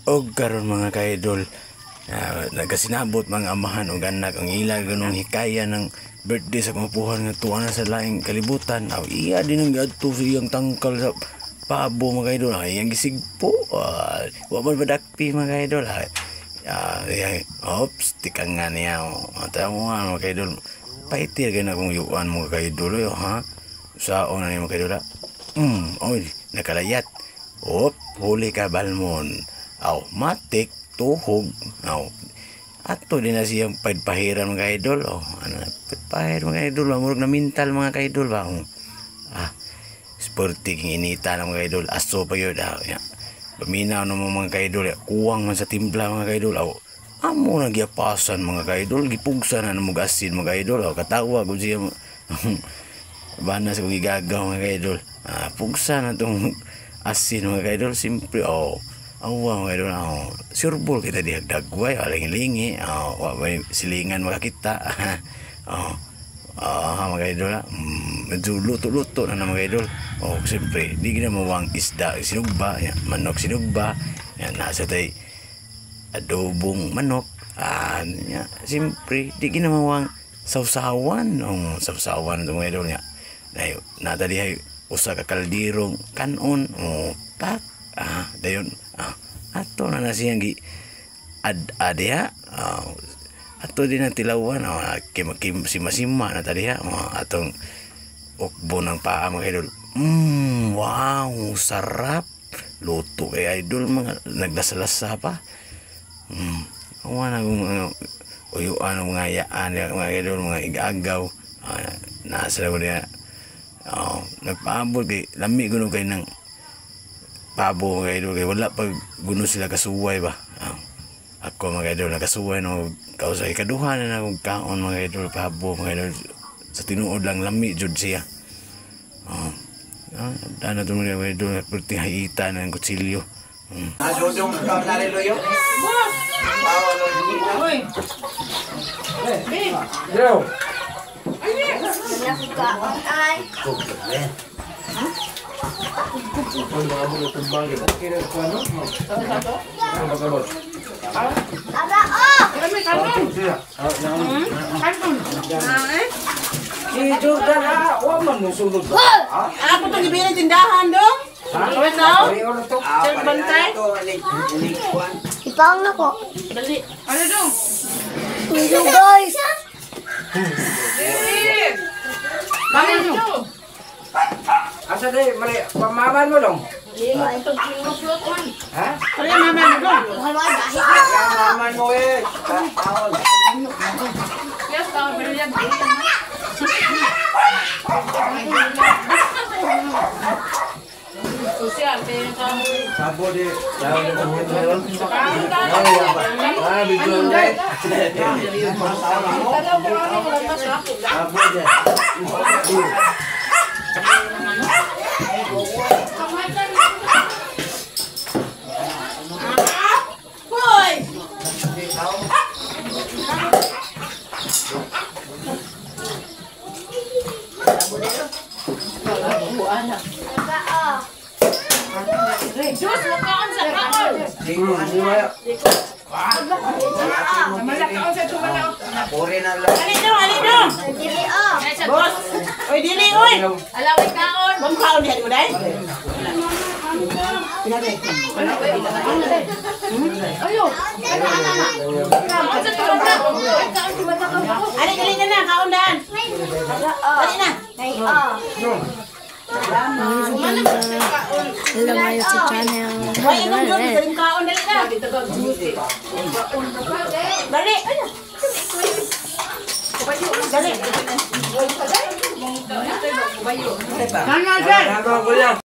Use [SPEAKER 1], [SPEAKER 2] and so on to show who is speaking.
[SPEAKER 1] Og karon mga kaidol, nagkasinabot mga amahan og anak ang ila ganong hikaya ng birthday sa kamapuhan nga tuwa na sa laing kalibutan. Aw, iya din ang giadto sa iyang tangkal sa pabo mga kaidol. Ay, iyang gisigpo. Wa man badakpi mga kaidol. Oops, tikang nga niya. Oh, mo nga mga kaidol. Paitir kay na kung yuan mga kaidol. Oy, ha? Saon na niya mga kaidol. Ha? Oy, nakalayat. Op, huli ka balmon. Aw, matik, tuhog. Aw, ato din na siyang pahiran mga kaidol. Oh, ano, pahiran mga kaidol. Murag na mental mga kaidol ba? Oh. Ah, sporty king inita na mga kaidol. Aso pa yun. Ah, ya. Paminaw na mga kaidol. Kuwang man sa timpla mga kaidol. Aw, amo na giapasan mga kaidol. Gipugsa na ng asin mga kaidol. Aw, katawa kung siya. Bana sa kong igagaw mga kaidol. Ah, pugsa na itong asin mga kaidol. Simple. Oh. Awa mga kaidol, oh, surbol kita di dagway, aling-lingi, oh, wa may silingan makakita. Oh, mga kaidol, medyo luto-luto na mga kaidol. Oh, siyempre, di ginamawang isda sinugba, yan, manok sinugba, yan, nasa tay adobong manok, yan, siyempre, di ginamawang sausawan, oh, sausawan ito mga kaidol, yan. Dayo, nata dihay usa ka kaldirong kanon, oh, pak, dayon, ato na na siyang gi ad diha, ato din ang tilawan, kim sima-sima na ta diha, atong ukbo ng paa mga idol. Wow, sarap. Luto kay idol, mga naglasalasa pa. Awa na kung mga uyuan ng mga yaan mga idol, mga igagaw. Nasa ko diha. Nagpaabot kay lami guno kay ng pabo mga idol, kay wala pag guno sila kasuway ba. Ako mga idol nakasuway no, kausa ikaduha na akong kaon mga idol, pabo mga idol. Sa tinuod lang lami jud siya. Dana to mga idol, perti haita ng kutsilyo.
[SPEAKER 2] Ako itong ibirin tindahan dong.
[SPEAKER 3] Ipang ako.
[SPEAKER 2] Dali. Ano dong?
[SPEAKER 3] Hello guys.
[SPEAKER 2] Bakit dong?
[SPEAKER 4] Asa day, mali, pamaman mo dong? Ha?
[SPEAKER 2] Ano yung maman mo dong?
[SPEAKER 4] Pamaman mo eh.
[SPEAKER 2] Yes, tao, pero yan.
[SPEAKER 4] Sabo di. Sabo di.
[SPEAKER 2] Hoy! Diyos, makaon sa kaon! Ali dong, ali dong! Boss! Oy, dili, oy! Alaway kaon! Bang kaon diyan mo, day? Ayo! Ali, dali na na, kaon daan! Dali na!
[SPEAKER 3] Hello my YouTube channel.
[SPEAKER 2] Hoy, inom doon, dali kaon, dali na! Dali! Dali!
[SPEAKER 4] Dali.